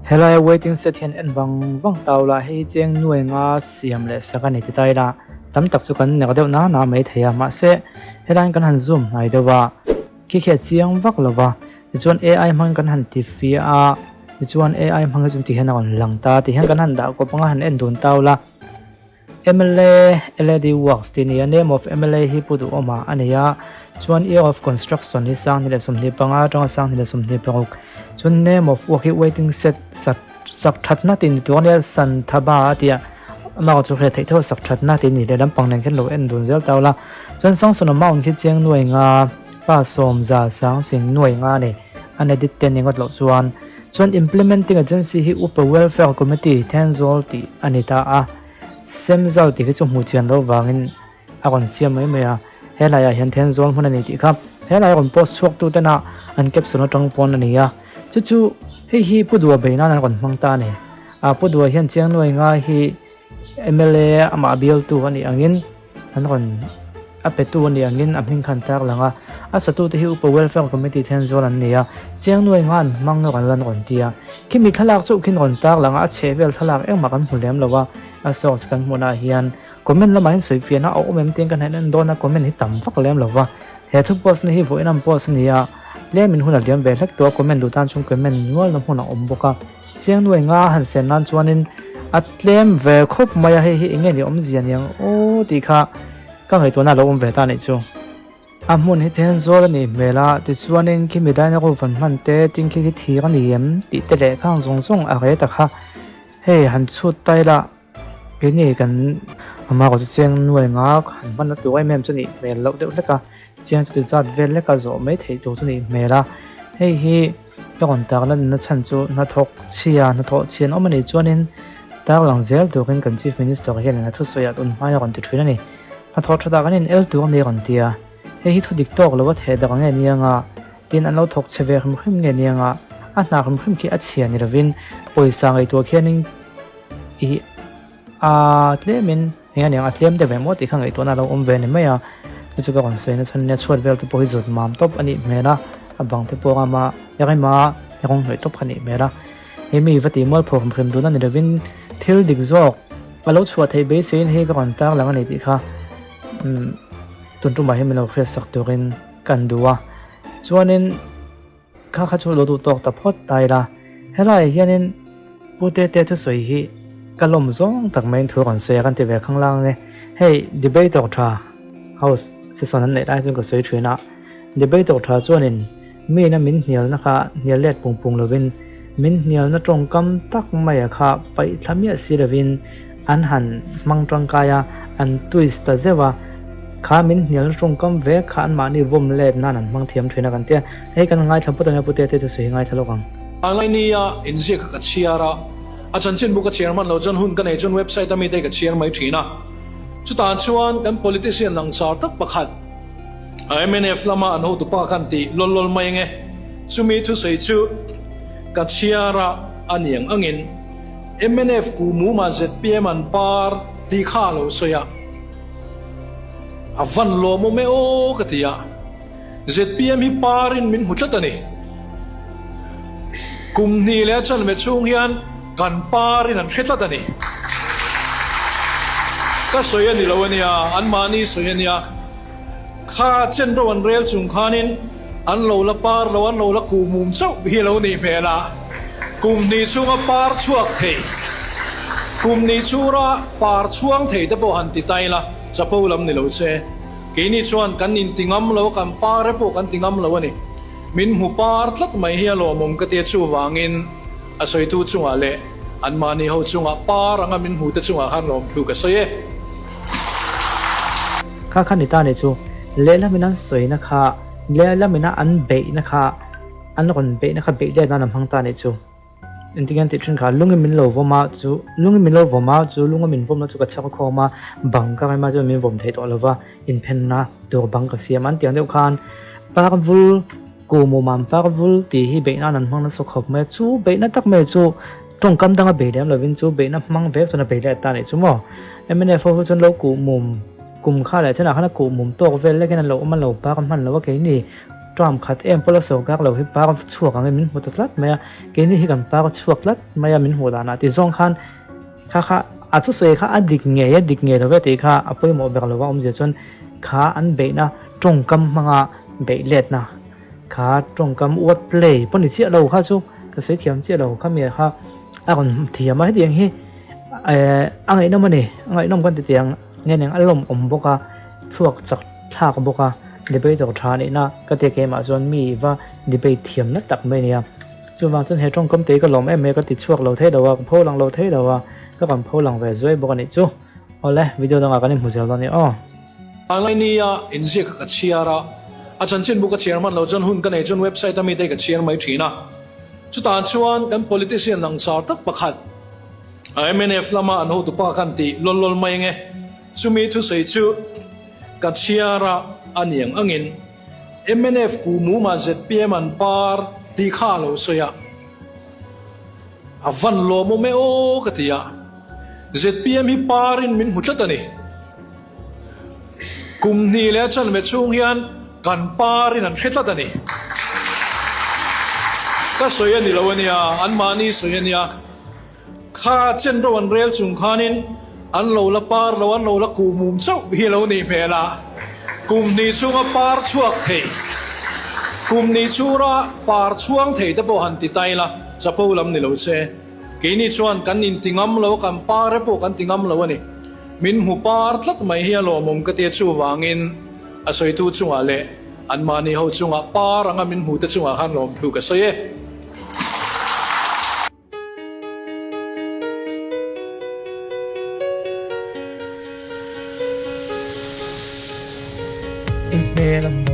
Helaia waiting shed hian en vang vang tau la, hei hi cheng nuai nga siam leh sak a ni ti ta ila, tam tak chu kan nek deuh na na mai thei a, mahse helaiin kan han zoom hnai deuh a, khi khi a chiang vak lo va, tichuan AI hmangin kan han ti fia a, tichuan AI hmang hi chuan ti hian a rawn lang ta, ti hian kan han dah kawp anga han en dun tau la. Mla LAD Works tih a ni a, name of mla hi Pu Duhawma a ni a, chuan year of construction hi 2025 atanga 2026, chuan name of work hi waiting shed sak sak thatna tih ni tur a nia, Santhaba a tih a, amah chu hriat theih theuh a sak thatna tih a ni leh lampang nen khian lo en dun zel ta ula, chuan sanction amount khi chiang nuai nga pa sawm za sang sing nuai nga a ni, an edit te ni ngawt loh chuan, chuan implementing agency hi Upa Welfare Committee Thenzawl tih a ni ta a. Semzal tih khi chu hmuh chian loh vangin a rawn siam mai mai a, he laiah hian Thenzawl hmun a ni tih kha he lai rawn post chhuak tu tena an caption atang pawn a ni a, chu chu hei hi Pu Dua bei nan an rawn hmang ta a ni. Ah Pu Dua hian Chiangnuai ngai hi mla amah bialtu a nih angin An rawn a petu a nih angin a hming khan tar lang a, a satute hi Upa Welfare Committee Thenzawl an ni a, Chiangnuai nga an hmang rawn lan rawn ti a. Khimi thlalak chauh khin rawn tar lang a, a chheh vel thlalak engmah kan hmu lem lo a, a source kan hmuhnah hian comment lamah hian sawifiahna a awm em tiin kan han en dawn a, comment hi tam vak lem lo va. He thu post na hi vawiin an post a ni a, tlemin hun a liam ve hlek tawh a, comment duh tan chuan comment nual na hmun a awm bawk a. Chiangnuai nga han sen nan chuanin a tlem ve khawp mai a, hei hi enge ni awmzia niang aw tih kha ka ngaihtuahna a lo awm ve ta anih chu. A hmun hi Thenzawl a nih hmel a, tichuanin khi midaina roof an hman te, tin khi khi thir a ni em tih te leh khang zawng zawng a re ta kha hei han chhut ta ila keini kan amah erawh chu Chiangnuai nga han hman na tur em em chu nih hmel loh deuh hlek a, chiang chu ti zat vel hlek a zawh mai theih tur chu nih hmel a, hei hi. Ka rawn tar lanna chhan chu hnathawk chhia, hnathawh chhian awm a nih chuanin tar lang zel turin kan Chief Minister hianin a thusawi ah tun hmain a rawn ti thin a ni. Hnathawh thatah kan in el tur a ni a rawn ti a, hei hi thu dik tawk lo a theh dak nge nia nga, tin an lo thawk chhe ve hrim hrim nge nia nga, a hna hrim hrim khi a chhia ni lovin pawisa ngaihtuah khianin ih a tlemin eng a niang a tlem deuh em aw tih kha ngaihtuahna a lo awm ve a ni mai a, chu chu ka rawn sawi na chhan nia chhuat vel te pawh hi zut mam tawp a nih hmel a, a bang te pawh ama rema rawng hnawih tawp kha a nih hmel a, he mi va tih mual phawk hrim dun a ni lovin thil dik zawk a lo chhuah theih beiseiin hei ka rawn tar lang a ni tih kha umm tun tumah hian min lo hriat sak turin ka an duh a, chuanin. Kha kha chu lo duh tawk ta phawt ta ila, helaiah hianin Pu Tete thusawi hi ka lawm zawng tak maiin thu rawn sawi a kan ti ve khanglang ang e. Hei debate awk tha house session an neih lai chuan ka sawi thin a, debate awk tha chuanin miin a min hnialna kha hnial let pung pung lovin min hnialna tawngkam tak maia kha paih thla miah si lovin An han hmang tangkai a, an twist ta zeuh a, kha min hnial tawngkam ve kha anmahni vawm let nan an hmang thiam thin a kan tia, hei kan ngaithla phawt ania Pute te chu hi ngaithla lawk ang. Vanglainia inziak kha ka chhiar a, a chanchinbu ka chhiar hman loh chuan hun ka nei chuan website a mite ka chhiar mai thin a. Chutah chuan kan politician langsar tak pakhat mnf lama an hotupa khan tih lawl lawl mai ange, chumi thusawi chu ka chhiar a, a niang angin. Mnf ku muma zpm an par tih kha a lo sawi a, a van lawmawm e aw ka ti a, zpm hi parin min hmu tlat a ni. Kum hnih leh a chanve chhung hian kan parin an hre tlat a ni. Ka sawi a ni lo a nia, anmahni sawi a nia. Kha chen ro an rel chung khanin an lo la par lo, an lo la kuh mum chauh hi a lo nih hmel a, kum hnih chhunga par chhuak thei, kum hnih chhura par chhuang thei te pawh han ti ta ila, chapo lam ni lo se. Keini chuan kan inti ngam lo, kan par e pawh kan ti ngam lo a ni. Min hmu par tlat mai hi a lawmawm ka tia chuvangin a sawitu chungah leh anmahni ho chungah par anga min hmu te chungah khan lawmthu ka sawi e. Kha kha ni ta ni chu lehlam in an sawina kha lehlam ina an beihna kha an rawn beihna kha beih let nan a hmang ta ni chu engtin nge an tih thin kha lungin min lo vawm a chu lungin min lo vawm a chu lunga min vawmna chu ka chhak khawm a bang ka rem a chuan min vawm thei tawh lova inphenna tur bang ka siam a an tih ang deuh khan parvul kuhmum an parvul tih hi beih nan an hmang nasa khawp mai a chu beihna tak mai chu Tawngkam danga bei lem lovin chu beihna hmang vek chuan a bei leh ta nih chu maw. Mnf ho chu chuan lo kuh mum kum kha leh chenah khan a kuh mum tawk vel lekin an lo awm a lo bak a hman lo a keini. Term khat em pawh la sawrkar lo hi par chhuak angin min hmu ta tlat mai a, keini hi kan par chhuak tlat mai a min hmuh danah ti zawng khan kha kha a thusawi kha a dik ngei a dik ngei lo ve tih kha a pawimawh ber lo va awmzia chuan kha an beihna tawngkam hmanga beih letna kha tawngkam word play pawh ni chiah lo kha chu ka sawi thiam chiah lo kha mi kha a rawn thiam a hetiang hi eh a ngaihnawm a ni a ngaihnawm kan ti tiang nge eng a lawmawm bawk a chhuak chak thlak bawk a debater tha nihna ka ti keimah chuan mi va debate thiamna tak mai a ni a chuvang chuan he tawngkam te hi ka lawm em mai a ka ti chhuak lo thei lo a ka pho lang lo thei lo a ka rawn pho lang ve zuai bawk a nih chu awle video dangah kan inhmu zel dawn a ni aw. Anglainia inziak kha ka chhiar a, a chanchinbu ka chhiar hman lo chuan hun ka nei chuan website a mite ka chhiar mai thin a. Chutah chuan kan politician langsar tak pakhat mnf lama an hotupa khan tih lawl lawl mai ange. Chumi thusawi chu ka chhiar a a niang angin mnf kuhmuma zpm an par tih kha a lo sawi a, a van lawmawm e aw ka ti a, zpm hi parin min hmu tlat a ni. Kum hnih leh a chanve chhung hian kan parin an hre tlat a ni. Ka sawi a ni lo a nia, anmahni sawi a nia. Kha chen ro an rel chung khanin an lo la par lo, an lo la kuhmum chauh hi a lo nih hmel a, kum hnih chhunga par chhuak thei, kum hnih chhura par chhuang thei te pawh han ti ta ila, chapo lam ni lo se, keini chuan kan inti ngam lo, kan par e pawh kan ti ngam lo a ni. Min hmu par tlat mai hi a lawmawm ka tia chuvangin a sawitu chungah leh anmahni ho chungah par anga min hmute chungah khan lawmthu ka sawi e. I hmel a hmu.